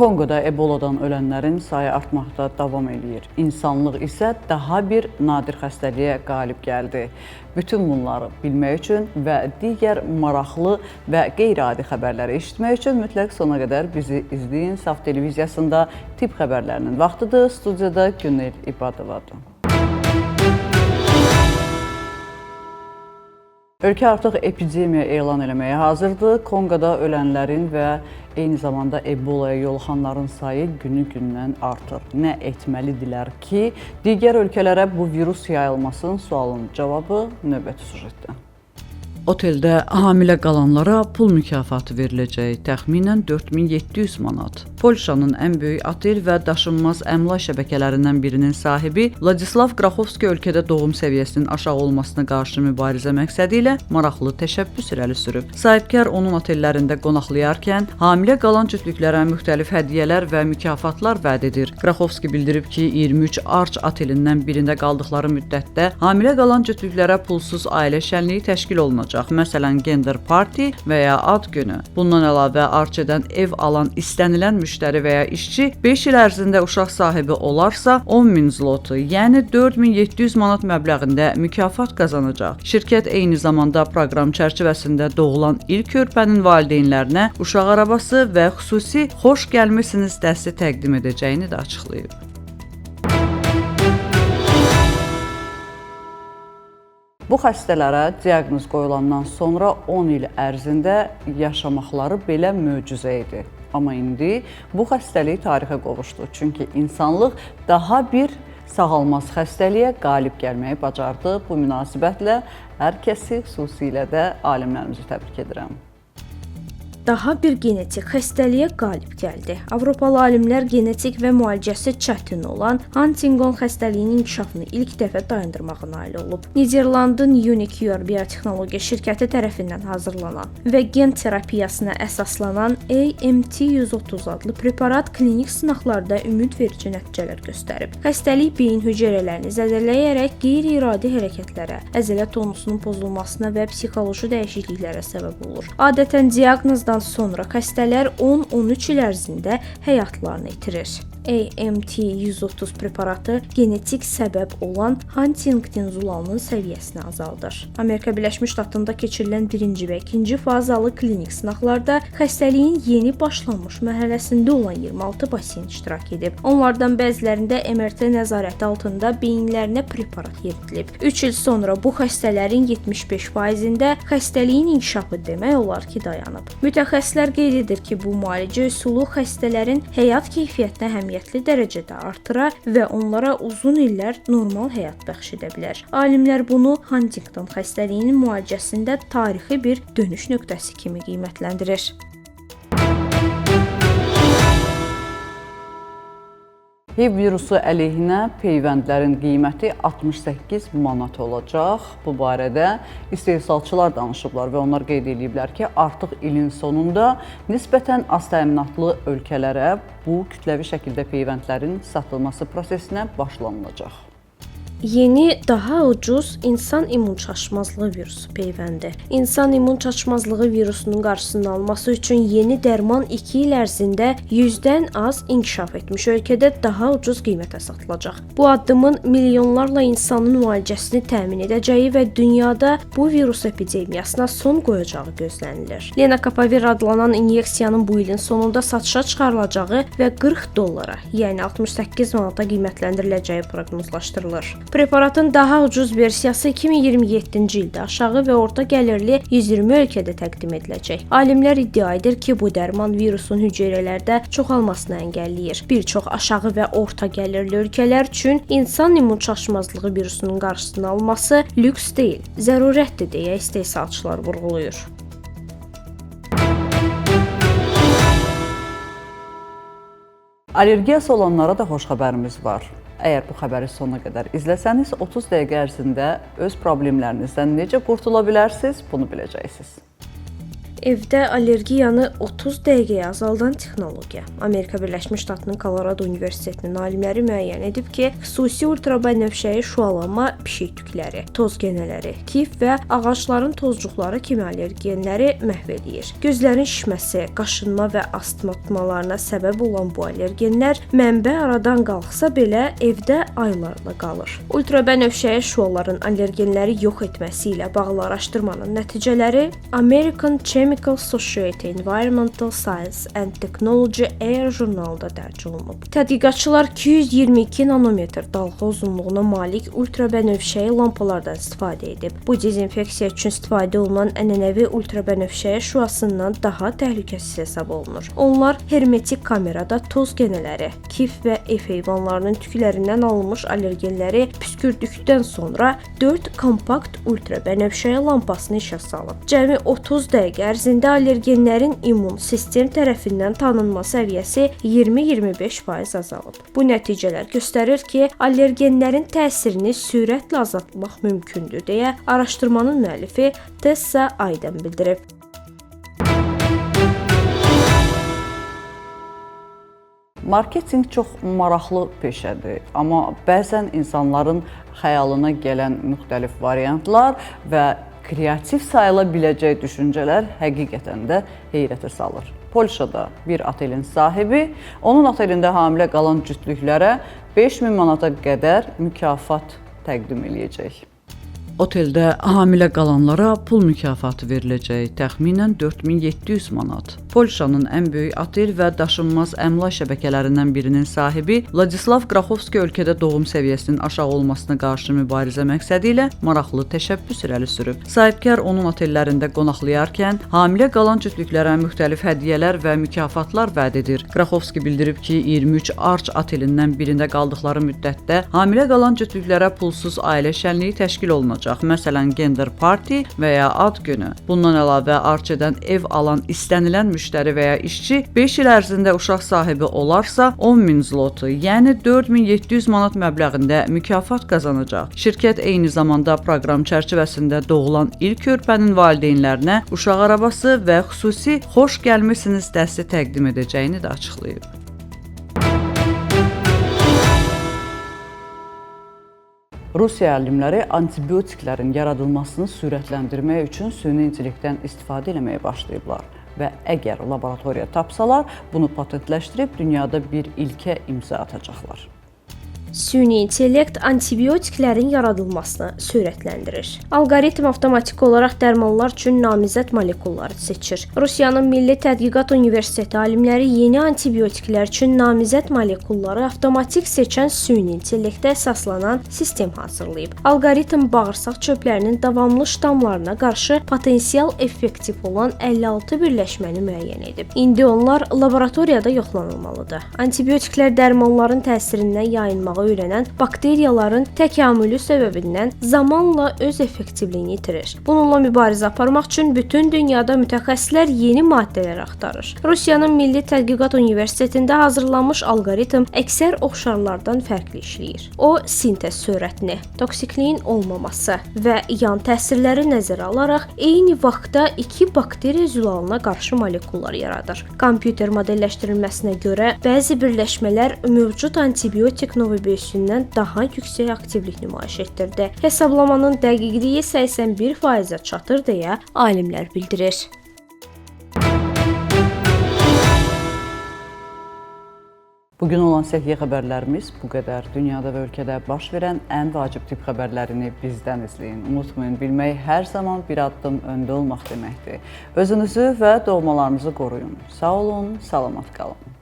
Konqoda Eboladan ölənlərin sayı artmaqda davam eləyir. İnsanlıq isə daha bir nadir xəstəliyə qalib gəldi. Bütün bunları bilmək üçün və digər maraqlı və qeyri-adi xəbərləri eşitmək üçün mütləq sona qədər bizi izləyin. Saf televiziyasında tibb xəbərlərinin vaxtıdır. Studiyada Günel İbadovadır. Ölkə artıq epidemiya elan eləməyə hazırdır. Konqoda ölənlərin və eyni zamanda Ebolaya yoluxanların sayı günü-gündən artır. Nə etməlidirlər ki, digər ölkələrə bu virus yayılmasın? Sualın cavabı növbəti süjetdə. Oteldə hamilə qalanlara pul mükafatı veriləcək, təxminən 4700 manat. Polşanın ən böyük otel və daşınmaz əmlak şəbəkələrindən birinin sahibi Vladislav Graxovski ölkədə doğum səviyyəsinin aşağı olmasına qarşı mübarizə məqsədi ilə maraqlı təşəbbüs irəli sürüb. Sahibkar onun otellərində qonaqlayarkən hamilə qalan cütlüklərə müxtəlif hədiyyələr və mükafatlar vəd edir. Graxovski bildirib ki, 23 Arch otelindən birində qaldıqları müddətdə hamilə qalan cütlüklərə pulsuz ailə şənliyi təşkil olunacaq. Məsələn, gender party və ya ad günü. Bundan əlavə Arçedən ev alan istənilən müştəri və ya işçi 5 il ərzində uşaq sahibi olarsa 10.000 zlotu, yəni 4700 manat məbləğində mükafat qazanacaq. Şirkət eyni zamanda proqram çərçivəsində doğulan ilk körpənin valideynlərinə uşaq arabası və xüsusi xoş gəlmisiniz dəsti təqdim edəcəyini də açıqlayıb. Bu xəstələrə diaqnoz qoyulandan sonra 10 il ərzində yaşamaqları belə möcüzə idi. Amma indi bu xəstəlik tarixə qovuşdu. Çünki insanlıq daha bir sağalmaz xəstəliyə qalib gəlməyi bacardı. Bu münasibətlə hər kəsi, xüsusilə də alimlərimizi təbrik edirəm. Daha bir genetik xəstəliyə qalib gəldi. Avropalı alimlər genetik və müalicəsi çətin olan Huntington xəstəliyinin inkişafını ilk dəfə dayandırmağa nail olub. Niderlandın uniQure biotexnologiya şirkəti tərəfindən hazırlanan və gen terapiyasına əsaslanan AMT-130 adlı preparat klinik sınaqlarda ümidverici nəticələr göstərib. Xəstəlik beyin hüceyrələrini zədələyərək qeyri-iradi hərəkətlərə, əzələ tonusunun pozulmasına və psixoloji dəyişikliklərə səbəb olur. Adətən diaqnozdan sonra xəstələr 10-13 il ərzində həyatlarını itirir. AMT-130 preparatı genetik səbəb olan Huntington zulalının səviyyəsini azaldır. Amerika Birləşmiş Ştatında keçirilən birinci və ikinci fazalı klinik sınaqlarda xəstəliyin yeni başlanmış mərhələsində olan 26 pasiyent iştirak edib. Onlardan bəzilərində MRT nəzarəti altında beyinlərinə preparat yeridilib. 3 il sonra bu xəstələrin 75%-ində xəstəliyin inkişafı demək olar ki, dayanıb. Mütəxəssislər qeyd edir ki, bu müalicə üsulu xəstələrin həyat keyfiyyətini əhəmiyyətli dərəcədə artıra və onlara uzun illər normal həyat bəxş edə bilər. Alimlər bunu Huntington xəstəliyinin müalicəsində tarixi bir dönüş nöqtəsi kimi qiymətləndirir. HIV virusu əleyhinə peyvəndlərin qiyməti 68 manat olacaq. Bu barədə istehsalçılar danışıblar və onlar qeyd eləyiblər ki, artıq ilin sonunda nisbətən az təminatlı ölkələrə bu kütləvi şəkildə peyvəndlərin satılması prosesinə başlanılacaq. Yeni, daha ucuz insan immun çatışmazlığı virusu peyvəndi. İnsan immun çatışmazlığı virusunun qarşısının alınması üçün yeni dərman 2 il ərzində 100-dən az inkişaf etmiş ölkədə daha ucuz qiymətə satılacaq. Bu addımın milyonlarla insanın müalicəsini təmin edəcəyi və dünyada bu virus epidemiyasına son qoyacağı gözlənilir. Lenacapavir adlanan inyeksiyanın bu ilin sonunda satışa çıxarılacağı və 40 dollara, yəni 68 manata qiymətləndiriləcəyi proqnozlaşdırılır. Preparatın daha ucuz versiyası 2027-ci ildə aşağı və orta gəlirli 120 ölkədə təqdim ediləcək. Alimlər iddia edir ki, bu dərman virusun hüceyrələrdə çoxalmasını əngəlləyir. Bir çox aşağı və orta gəlirli ölkələr üçün insan immun çatışmazlığı virusunun qarşısının alınması lüks deyil, zərurətdir deyə istehsalçılar vurğulayır. Allergiyası olanlara da xoş xəbərimiz var. Əgər bu xəbəri sonuna qədər izləsəniz, 30 dəqiqə ərzində öz problemlərinizdən necə qurtula bilərsiniz, bunu biləcəksiniz. Evdə allergiyanı 30 dəqiqəyə azaldan texnologiya. Amerika Birləşmiş Ştatının Colorado Universitetinin alimləri müəyyən edib ki, xüsusi ultrabənövşəyi şüalanma pişik tükləri, toz genələri, kif və ağacların tozcuqları kimi allergenləri məhv eləyir. Gözlərin şişməsi, qaşınma və astma tutmalarına səbəb olan bu allergenlər mənbə aradan qalxsa belə evdə aylarla qalır. Ultrabənövşəyi şüaların allergenləri yox etməsi ilə bağlı araşdırmanın nəticələri American Chemical Society Environmental Science and Technology Air jurnalında dərc olunub. Tədqiqatçılar 222 nanometr dalğa uzunluğuna malik ultrabənövşəyi lampalardan istifadə edib. Bu dezinfeksiya üçün istifadə olunan ənənəvi ultrabənövşəyi şüasından daha təhlükəsiz hesab olunur. Onlar hermetik kamerada toz genələri, kif və ev heyvanlarının tüklərindən alınmış allergenləri püskürdükdən sonra 4 kompakt ultrabənövşəyi lampasını işə salıb. Cəmi 30 dəqiqə ərzində allergenlərin immun sistem tərəfindən tanınma səviyyəsi 20-25% azalıb. Bu nəticələr göstərir ki, allergenlərin təsirini sürətlə azaltmaq mümkündür, deyə araşdırmanın müəllifi Tessa Aydan bildirib. Marketinq çox maraqlı peşədir, amma bəzən insanların xəyalına gələn müxtəlif variantlar və kreativ sayıla biləcək düşüncələr həqiqətən də heyrətə salır. Polşada bir otelin sahibi onun otelində hamilə qalan cütlüklərə 5000 manata qədər mükafat təqdim eləyəcək. Oteldə hamilə qalanlara pul mükafatı veriləcək, təxminən 4700 manat. Polşanın ən böyük otel və daşınmaz əmlak şəbəkələrindən birinin sahibi Vladislav Graxovski ölkədə doğum səviyyəsinin aşağı olmasına qarşı mübarizə məqsədi ilə maraqlı təşəbbüs irəli sürüb. Sahibkar onun otellərində qonaqlayarkən hamilə qalan cütlüklərə müxtəlif hədiyyələr və mükafatlar vəd edir. Graxovski bildirib ki, 23 Arch otelindən birində qaldıqları müddətdə hamilə qalan cütlüklərə pulsuz ailə şənliyi təşkil olunacaq. Məsələn, gender party və ya ad günü. Bundan əlavə Archedən ev alan istənilən müştəri və ya işçi 5 il ərzində uşaq sahibi olarsa 10.000 zlotu, yəni 4700 manat məbləğində mükafat qazanacaq. Şirkət eyni zamanda proqram çərçivəsində doğulan ilk körpənin valideynlərinə uşaq arabası və xüsusi xoş gəlmisiniz dəsti təqdim edəcəyini də açıqlayıb. Rusiya alimləri antibiotiklərin yaradılmasını sürətləndirmək üçün süni intellektdən istifadə eləməyə başlayıblar və əgər laboratoriya tapsalar, bunu patentləşdirib dünyada bir ilkə imza atacaqlar. Süni intellekt antibiotiklərin yaradılmasını sürətləndirir. Alqoritm avtomatik olaraq dərmanlar üçün namizəd molekulları seçir. Rusiyanın Milli Tədqiqat Universiteti alimləri yeni antibiotiklər üçün namizəd molekulları avtomatik seçən süni intellektə əsaslanan sistem hazırlayıb. Alqoritm bağırsaq çöplərinin davamlı ştamlarına qarşı potensial effektiv olan 56 birləşməni müəyyən edib. İndi onlar laboratoriyada yoxlanılmalıdır. Antibiotiklər dərmanların təsirindən yayınmağı öyrənən bakteriyaların təkamülü səbəbindən zamanla öz effektivliyini itirir. Bununla mübarizə aparmaq üçün bütün dünyada mütəxəssislər yeni maddələr axtarır. Rusiyanın Milli Tədqiqat Universitetində hazırlanmış alqoritm əksər oxşarlardan fərqli işləyir. O, sintez sürətini, toksikliyin olmaması və yan təsirləri nəzərə alaraq eyni vaxtda iki bakteriya zülalına qarşı molekullar yaradır. Kompüter modelləşdirilməsinə görə bəzi birləşmələr mövcud antibiotik Novobesindən daha yüksək aktivlik nümayiş etdirdi. Hesablamanın dəqiqliyi 81%-ə çatır deyə alimlər bildirir. Bugün olan səhiyyə xəbərlərimiz bu qədər. Dünyada və ölkədə baş verən ən vacib tibb xəbərlərini bizdən izləyin. Unutmayın, bilmək hər zaman bir addım öndə olmaq deməkdir. Özünüzü və doğmalarınızı qoruyun. Sağ olun, salamat qalın.